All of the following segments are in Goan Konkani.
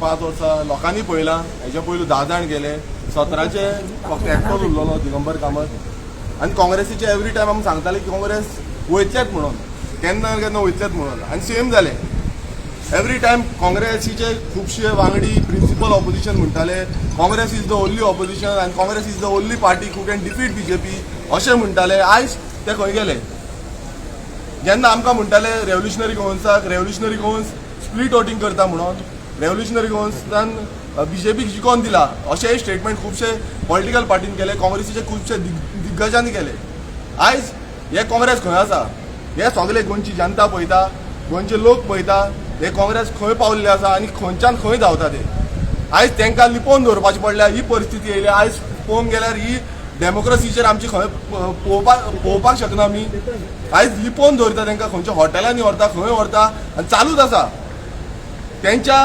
5 वर्सां लोकांनी पळयलां. हेच्या पयलू 10 जाण गेले, 17चे फक्त एकटोच उरलेलो, दिगंबर कामत. आनी काँग्रेसीचे एवरी टायम आमी सांगताले की काँग्रेस वयतलेच म्हणून, केन्ना ना केन्ना वयतलेच म्हणून, आनी सेम जालें. एवरी टायम काँग्रेसीचे खुबशे वांगडी प्रिन्सिपल ऑपोजिशन म्हणटाले, "Congress is the only opposition आनी Congress is the only party who can defeat BJP," अशें म्हणटाले. आयज ते खंय गेले? जेन्ना आमकां म्हणटाले रेव्होल्युशनरी गोवन्साक, रेव्होल्युशनरी गोवन्स स्प्लीट वोटींग करता म्हणून, रेव्होल्युशनरी गोवन्सान बीजेपीक जिखोन दिला, अशेंय स्टेटमेंट खुबशे पॉलिटिकल पार्टीन केले, काँग्रेसीचे खुबशे दिग्गजांनी केले. आयज हे काँग्रेस खंय आसा, हे सगळे गोंयची जनता पळयता, गोंयचे लोक पळयता. हे काँग्रेस खंय पावल्ले आसा आनी खंयच्यान खंय धांवता ते. आयज तांकां लिपोवन दवरपाची पडल्या ही परिस्थिती येयल्या. आयज पळोवंक गेल्यार ही डेमोक्रेसीचेर आमची खंय पळोवपाक पळोवपाक शकना आमी. आयज लिपोवन दवरता तांकां, खंयच्या हॉटेलांनी व्हरता, खंय व्हरता आनी चालूच आसा. त्यांच्या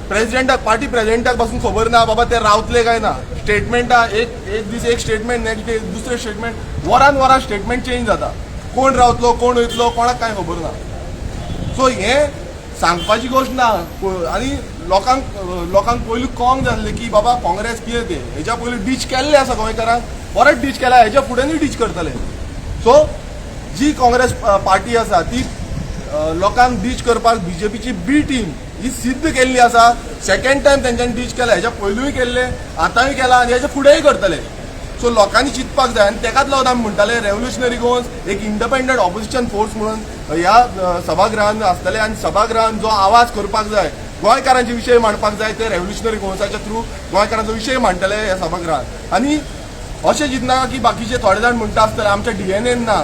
प्रेसिडेंटाक, पार्टी प्रेसिडेंटाक पासून खबर ना बाबा ते रावतले काय ना. स्टेटमेंटा एक एक दीस एक स्टेटमेंट, नेक्स्ट डे दुसरें स्टेटमेंट, वरान वरान स्टेटमेंट चेंज जाता. कोण रावतलो, कोण वयतलो, कोणाक कांय खबर ना. सो हें सांगपाची गोश्ट ना. आनी लोकांक लोकांक पयलू कळोंक जाय आसलें की बाबा काँग्रेस कितें तें. हेच्या पयलीं डीच केल्लें आसा गोंयकारांक, परत डीच केला, हेच्या फुडेंय डीच करतले. सो जी काँग्रेस पार्टी आसा ती लोकांक डीच करपाक बीजेपीची बी टीम ही सिद्ध केल्ली आसा. सेकंड टायम तेंच्यांनी डीच केला. हेच्या पयलूय केल्ले, आतांय केला आनी हेच्या फुडेंय करतले. सो लोकांनी चिंतपाक जाय. आनी तेकाच लागून आमी म्हणटाले, रेव्होल्युशनरी गोवन्स एक इंडिपेंडंट ऑपोजिशन फोर्स म्हणून ह्या सभागृहान आसतले आनी सभागृहान जो आवाज करपाक जाय, गोंयकारांचे विशय मांडपाक जाय, ते रेव्होल्युशनरी गोवन्साच्या थ्रू गोंयकारांचो विशय मांडटले ह्या सभागृहात. आनी अशें चिंतना की बाकीचे थोडे जाण म्हणटा आसतले आमच्या डीएनएन ना.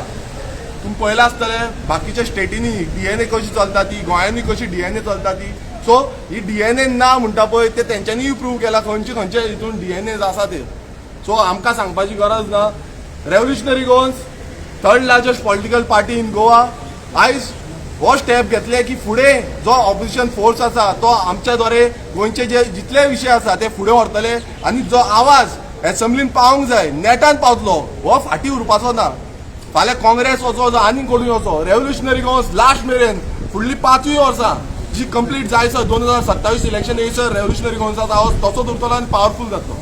तुमी पळयलां आसतलें बाकीच्या स्टेटींनी डीएनए कशी चलता ती, गोंयांनी कशी डीएनए चलता ती. सो ही डीएनए ना म्हणटा पळय, ते तेंच्यांनीय प्रूव केला खंयचे खंयचे हितून डीएनए आसा ते. सो आमकां सांगपाची गरज ना. Revolutionary Goans, third largest political party in Goa, आयज हो स्टेप घेतले की फुडें जो ऑपोजिशन फोर्स आसा तो आमच्या द्वारे गोंयचे जे जितले विशय आसा ते फुडें व्हरतले आनी जो आवाज एसेंब्लीन पावंक जाय, नेटान पावतलो. हो फाटीं उरपाचो ना. फाल्यां काँग्रेस वचो जो आनी कोणूय वचो, रेव्होल्युशनरी गोवन्स लास्ट मेरेन फुडली 5ूय वर्सां जी कंप्लीट जायसर, 2027 इलेक्शन येयसर, रेव्होल्युशनरी गोवन्साचो आवाज तसोच उरतलो आनी पावरफूल जातलो.